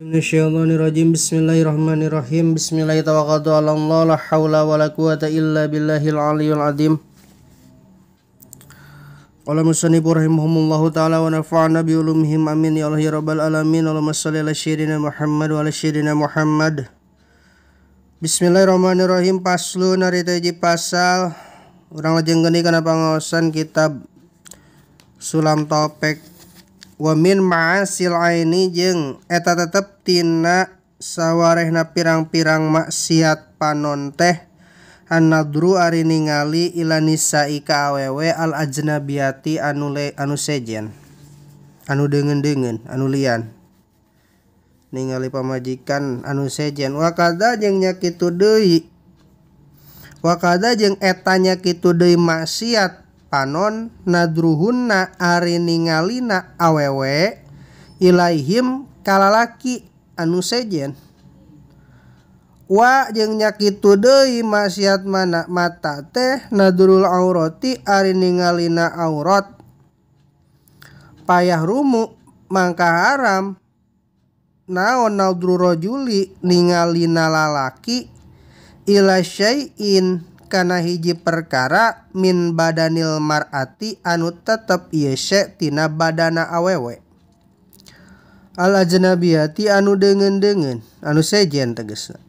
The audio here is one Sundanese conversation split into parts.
Minasyaitonirrajim. Bismillahirrahmanirrahim. Bismillahirrahmanirrahim. La haula wala quwata illa billahil aliyil azim. Qala musannif rahimahumullahu taala wa nafa'ana bi ulumihim amin ya Allah ya rabbal alamin. Allahumma shalli ala sayyidina Muhammad wa ala sayyidina Muhammad. Bismillahirrahmanirrahim. Paslon ari teh hiji pasal urang lajeng geuning kana pangaosan kitab Sulam Topek. Wa min ma'asil aini jeung eta tetep tina sawarehna pirang-pirang maksiat panon teh annadru ari ningali ila nisa'i ka awewe al ajnabiyati anu le anu sejen anu deungeun-deungeun anu lian ningali pamajikan anu sejen wa kada jeung nya kitu deui wa kada jeung eta nya kitu deui maksiat panon nadruhunna ari ningalina awewe ilaihim kalalaki anu sejen wa jeung nya kitu deui maksiat mana mata teh nadrul aurati ari ningalina aurat payah rumu mangka haram naon nadru rajuli ningalina lalaki ila syai'in kana hiji perkara min badanil mar'ati anu tetep ieu se tina badana awewe al ajnabiyati anu deungeun-deungeun anu sejen tegasna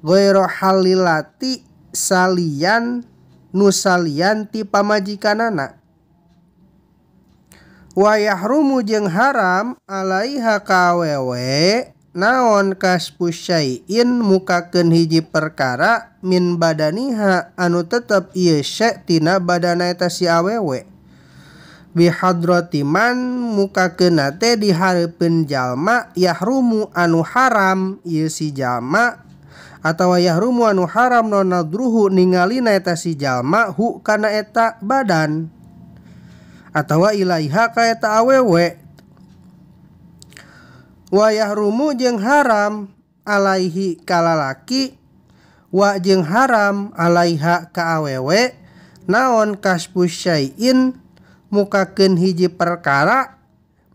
ghairu halilati salian nu salian ti pamajikanana wa yahrumu jeung haram alaiha ka awewe naon kaspu syai'in mukakeun hiji perkara min badaniha anu tetep ieu se tina badana eta si awewe bi hadrati man mukakeunna teh di hareupeun jalma yahrumu anu haram ieu si jalma atawa yahrumu anu haram non nadruhu ningalina eta si jalma hu kana eta badan atawa ilaiha ka eta awewe wa yahrumu jeung haram alaihi kalalaki wa jeung haram alaiha ka awewe naon kasbu syai'in mukakeun hiji perkara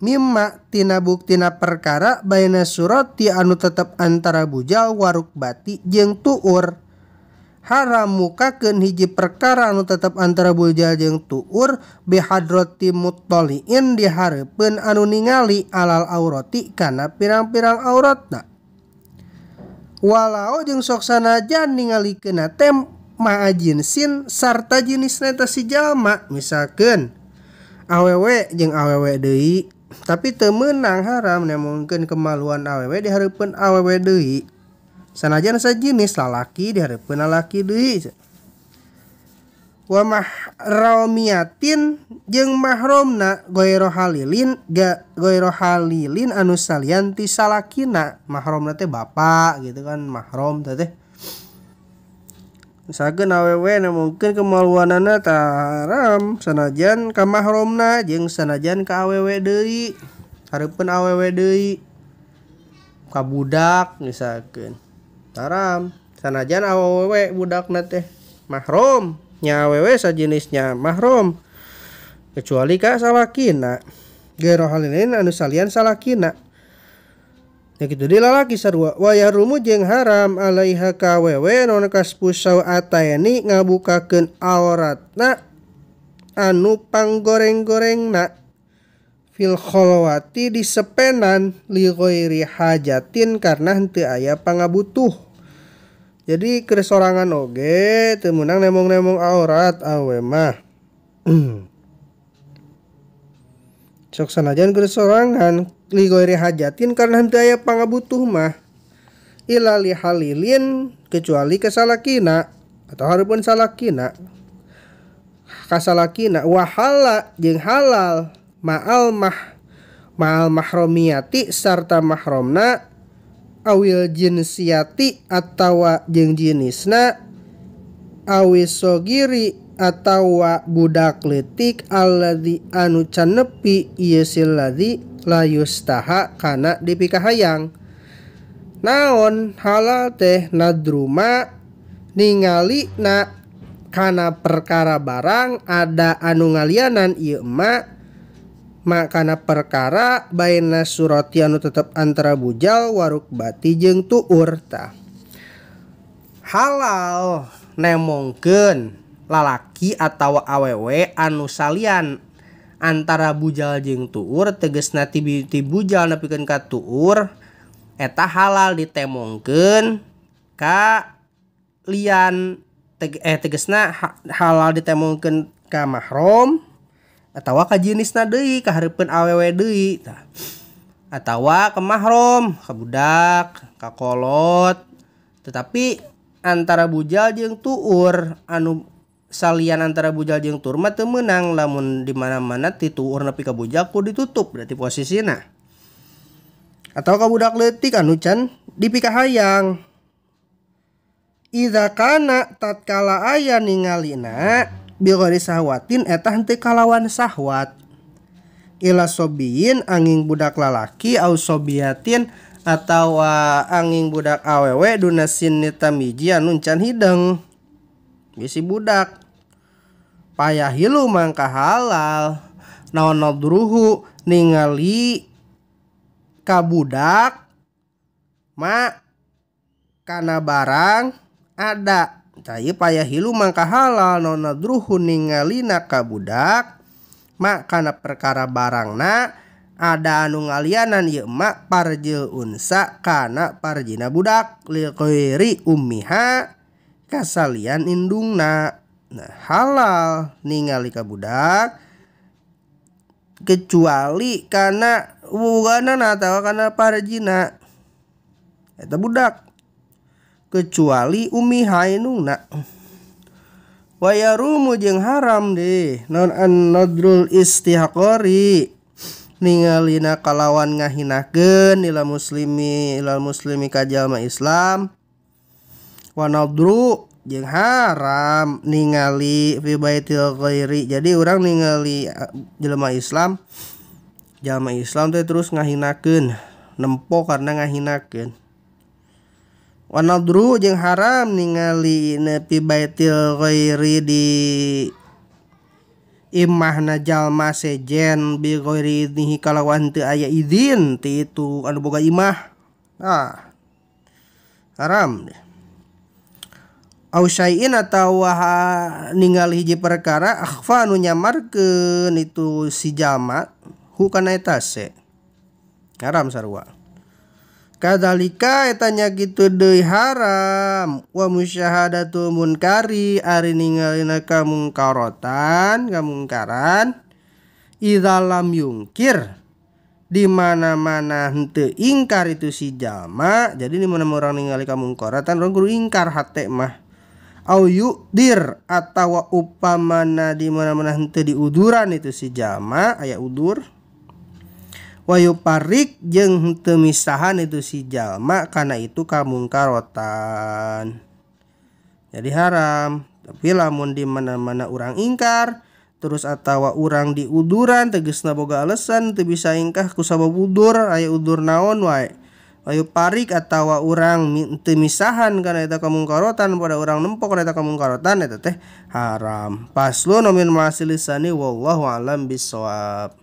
mimma tina buktina perkara baina surati anu tetep antara bujal warukbati jeung tuur haram mukakeun hiji perkara anu tetep antara bujal jeung tuur bihadrati muttaliin di hareupeun anu ningali alal aurati kana pirang-pirang auratna walau jeung sok sanajan ningalikeunna teh ma'a jinsin sarta jenisna eta si jalma misalkeun awewe jeung awewe deui tapi teu meunang haram nemongkeun kemaluan awewe di hareupeun awewe deui sanajan sajenis lalaki di hareupeun lalaki deui wa mahromiatin jeung mahromna ghairu halilin ga ghairu halilin anu salian ti salakina mahromna teh bapak gitu kan mahrom teh misalkeun awewe mungkin kemaluanana tah haram sanajan ka mahromna jeung sanajan ka awewe deui hareupeun awewe deui ka budak misalkeun haram sanajan awewe budakna teh mahrom nya awewe sajenisnya mahrom kecuali ka salakina ghairu halilin anu salian salakina ya kitu deui lalaki sarua wa yahrumu jeung haram alaiha ka awewe non kaspu sawataini ngabukakeun auratna anu panggoreng-gorengna fil kholwati disepenan li ghairi hajatin karena henteu aya pangabutuh. Jadi keur sorangan oge teu meunang nemong-nemong aurat awe mah. Sok sanajan keur sorangan li ghairi hajatin karena henteu aya pangabutuh mah ila li halilin kecuali ka salakina atau hareupeun salakina ka salakina wa hala jeung halal ma'al ma'al mahromiyati sarta mahromna awil jinsiyati atawa jeung jenisna awis sogiri atawa budak leutik alladzi anu can nepi ieu silladzi la yustaha kana dipikahayang naon halal teh nadruma ningalina kana perkara barang ada anu ngalianan ieu emak Makana perkara baina surati anu tetep antara bujal warukbati jeung tuur tah. Halal nemongkeun lalaki atawa awewe anu salian antara bujal jeung tuur tegasna ti bujal nepikeun ka tuur eta halal ditemongkeun ka lian tegasna halal ditemongkeun ka mahram atawa ka jenisna deui ka hareupeun awewe deui tah atawa ka mahram ka budak ka kolot. Tetapi antara bujal jeung tuur anu salian antara bujal jeung tuur mah teu meunang lamun di mana-mana ti tuur nepi ka bujal kudu ditutup berarti posisina. Atau ka budak leutik anu can dipikahayang. Idza kana tatkala aya ningalina bighairi sahwatin eta henteu kalawan sahwat ila sobiyin angin budak lalaki au sobiyatin atawa angin budak awewe duna sinni tamiji anu can hideng bisi budak payahilu mangka halal naon nadruhu ningali ka budak ma kana barang ada. Cai payahilu mangka halal naon nadruhu ningalina ka budak ma kana perkara barangna ada anu ngalianan ieu ma parjil unsa kana parjina budak li ghairi ummiha kasalian indungna. Nah, halal ningali ka budak kecuali kana wuganana atawa kana parjina eta budak kecuali ummiha indungna. Wa yarumu jeung haram deh non an-nadrul istihqari ningalina kalawan ngahinakeun ila muslimi ka jalma Islam. Wa nadru jeung haram ningali fi baitil ghairi. Jadi urang ningali jelema Islam teh terus ngahinakeun nempo karena ngahinakeun. Wa nadru jeung haram ningali fi baitil ghairi di imahna jalma sejen bi ghairi idnihi kalawan teu aya izin ti itu anu boga imah. Ah, haram deh. Au syai'in atawa ningali hiji perkara akhfa anu nyamarkeun itu si jalma hu kana eta se. Haram sarua. Kadzalika eta nya kitu deui haram wa musyahadatu munkari ari ningalina kamungkarotan kamungkaran idza lam yungkir di mana-mana henteu ingkar itu si jalma. Jadi di mana-mana orang ningali kamungkaratan urang kudu ingkar hate mah. Au yu'dir atawa upamana di mana-mana henteu diuduran itu si jalma aya udur. Wa yuparik jeung henteu misahan itu si jalma kana itu kamungkarotan. Jadi haram. Tapi lamun di mana-mana urang ingkar terus atawa urang diuduran tegesna boga alasan teu bisa ingkah ku sabab udur aya udur naon wae. Wa yuparik atawa urang teu misahan kana eta kamungkarotan pada urang nempo kana eta kamungkarotan eta teh haram. Paslon min masilisani wallahu alam bisawab.